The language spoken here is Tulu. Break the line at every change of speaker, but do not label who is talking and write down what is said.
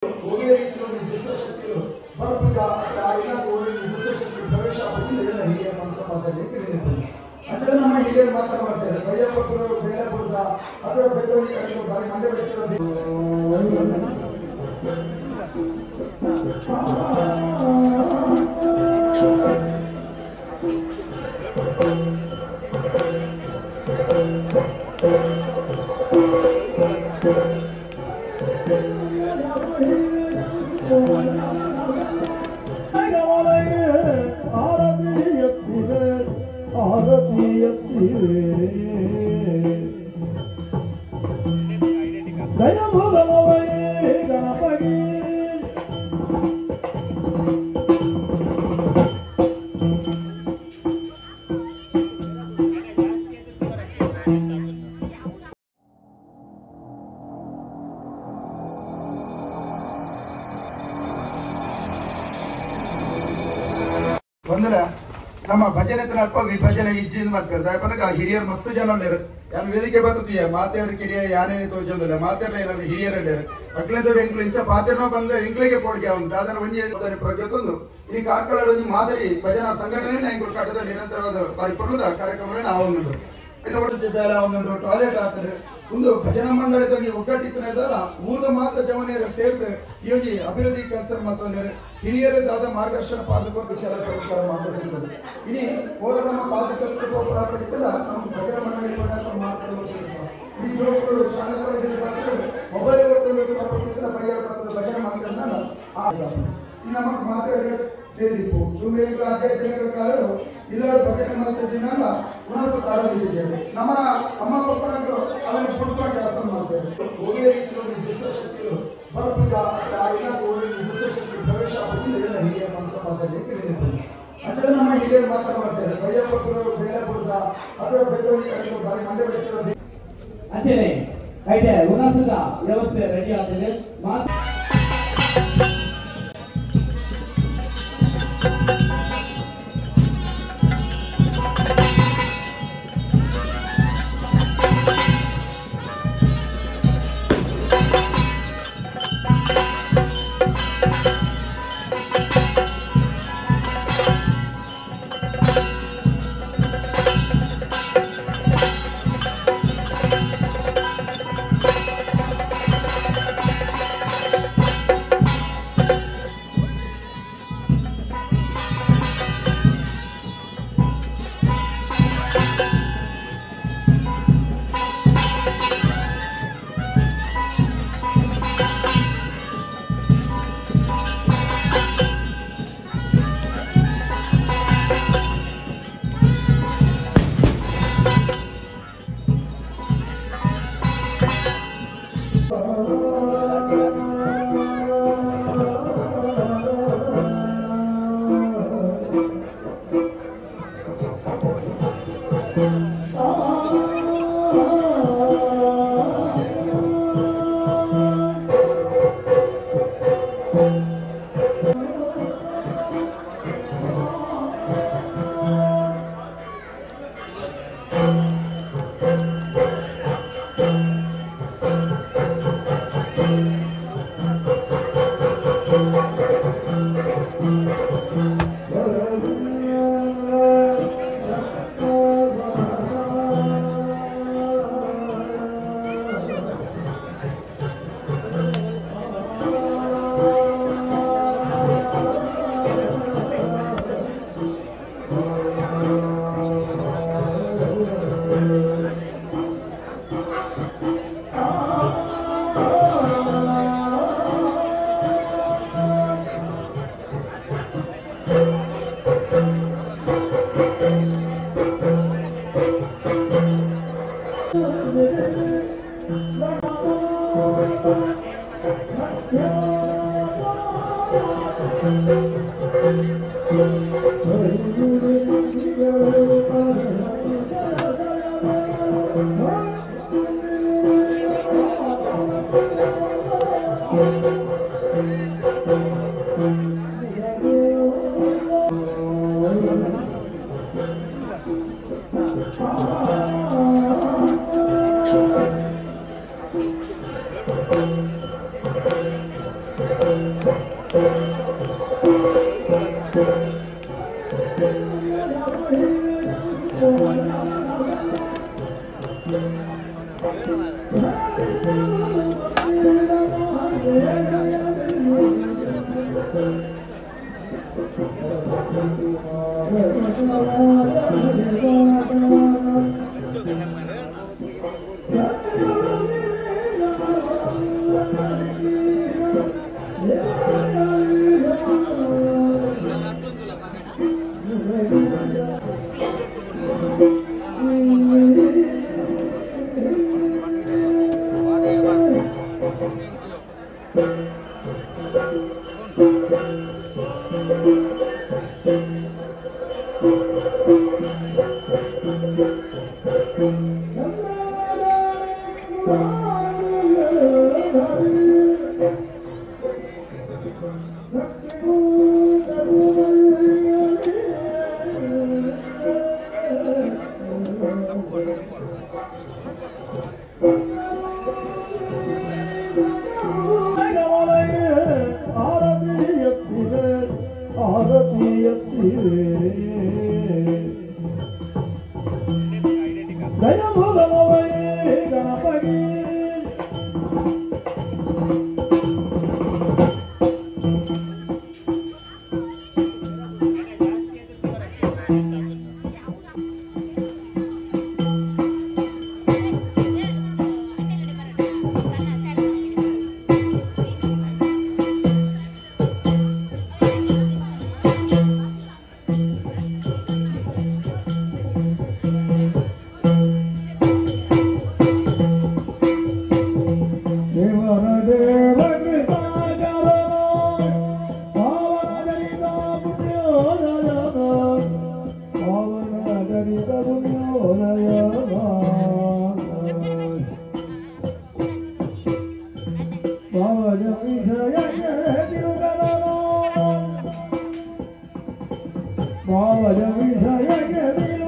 ದುಷ್ಟಶಕ್ತಿಗಳು ಬರ್ಪುಗ ದುಷ್ಟಶಕ್ತಿ ಪ್ರವೇಶ ಆಗುತ್ತಿಲ್ಲ. ಹಿರಿಯ ಮನಸ್ಸು ಮಾತಾಡಲಿಕ್ಕೆ ಅಂದ್ರೆ ನಮ್ಮ ಹಿರಿಯರು ಮಾತ್ರ ಮಾಡ್ತಾರೆ. ಬಯ್ಯಪ್ಪರು ಬೇರೆ ಬುದ್ಧ ಅದರ ಬೇರೆ ಬಾರಿ ಮಂಡ್ಯ ಒಂದರ ನಮ್ಮ ಭಜನೆ ಅಲ್ಪ ವಿಭಜನೆ ಇಜ್ಜಿನ ಮಾಡ್ತಾರೆ. ಯಾಕಂದ್ರೆ ಹಿರಿಯರು ಮಸ್ತ್ ಜನ ಉಳ್ಳೇರು, ಯಾರು ವೇದಿಕೆ ಬರ್ತದೀಯ ಮಾತಾಡ ಕಿರಿಯ ಯಾನೇನೆ ತೋಜೊಂದಿಲ್ಲ, ಮಾತಾಡಲ ಹಿರಿಯರಲ್ಲೇ ಅಕ್ಲೇದವ್ರು ಎಂಕ್ಲು ಇಂಚ ಪಾತೆನೋ ಬಂದ ಎಂಕ್ಲಿಗೆ ಪೋಡಿಗೆ ಉಂಟು. ಅದನ್ನ ಒಂಜಿ ಪ್ರಜೆತೊಂದು ಈ ಕಾರ್ಕಳ ಒಂಜಿ ಮಾದರಿ ಭಜನಾ ಸಂಘಟನೆ ಎಂಕ್ಲು ಕಟ್ಟದ ನಿರಂತರವಾದ ಪರಿಪೂರ್ಣದ ಕಾರ್ಯಕ್ರಮ ನಾವು ಉಂಟು. ಒಂದು ಟಾಯ್ಲೆಟ್ ಆಗ್ತದೆ, ಒಂದು ಭಜನಾ ಮಂಡಳಿ ಒಗ್ಗಟ್ಟಿತ್ತಲ್ಲ ಊರದ ಮಾತ್ರ ಜವನಿಯರ ಸೇರಿದ ಈ ಒಂಜಿ ಅಭಿವೃದ್ಧಿ ಕೆಲಸ ಮತ್ತೊಂದು ಹಿರಿಯರು ದಾದ ಮಾರ್ಗದರ್ಶನ ಪಾದಕ ವಿಚಾರ ಮಾತಾಡ್ತಿದ್ದಾರೆ. ಇನಿ ಹೋದ ನಮ್ಮ ಪಾದಕ ನಮ್ಮ ಭಜನಾ ಮಂಡಳಿ ಈ ಜೋಕುಗಳು ಶಾಲೆ ಮೊಬೈಲ್ ಪರಿಹಾರ ಭಜನೆ ಮಾಡ್ತಾರೆ. ಈ ನಮ್ಮ ಮಾತಾಡಿದ್ರೆ ಇಲ್ಲ ಭಜನೆ ಮಾಡ್ತಿದ್ದೀನಲ್ಲ ಉಣಸು ತಾಳದಿದ್ದೇವೆ. ನಮ್ಮ ಅಮ್ಮ ಪಪ್ಪನವರು ಅದನ್ನು ಕುಟುಂಬ ಕೆಲಸ ಮಾಡ್ತೇವೆ. ದುಷ್ಟಶಕ್ತಿಗಳು ಬರ್ಪುಗ ದುಷ್ಟಶಕ್ತಿ ಪ್ರವೇಶ ಆಗುತ್ತಿಲ್ಲ. ಹಿರಿಯ ಮನಸ್ಸು ಮಾತಾಡಲಿಕ್ಕೆ ಅಂದ್ರೆ ನಮ್ಮ ಹಿರಿಯರು ಮಾತ್ರ ಮಾಡ್ತಾರೆ. ಬಯ್ಯಪ್ಪರು ಬೇರೆ ಬುದ್ಧ ಅದರ ಬೇರೆ ಬಾರಿ ಮಂಡ್ಯ
ಅಂಚನೆ ಐತೆ ಉಣಸದ ವ್ಯವಸ್ಥೆ ರೆಡಿ ಆದ್ರೆ
Baba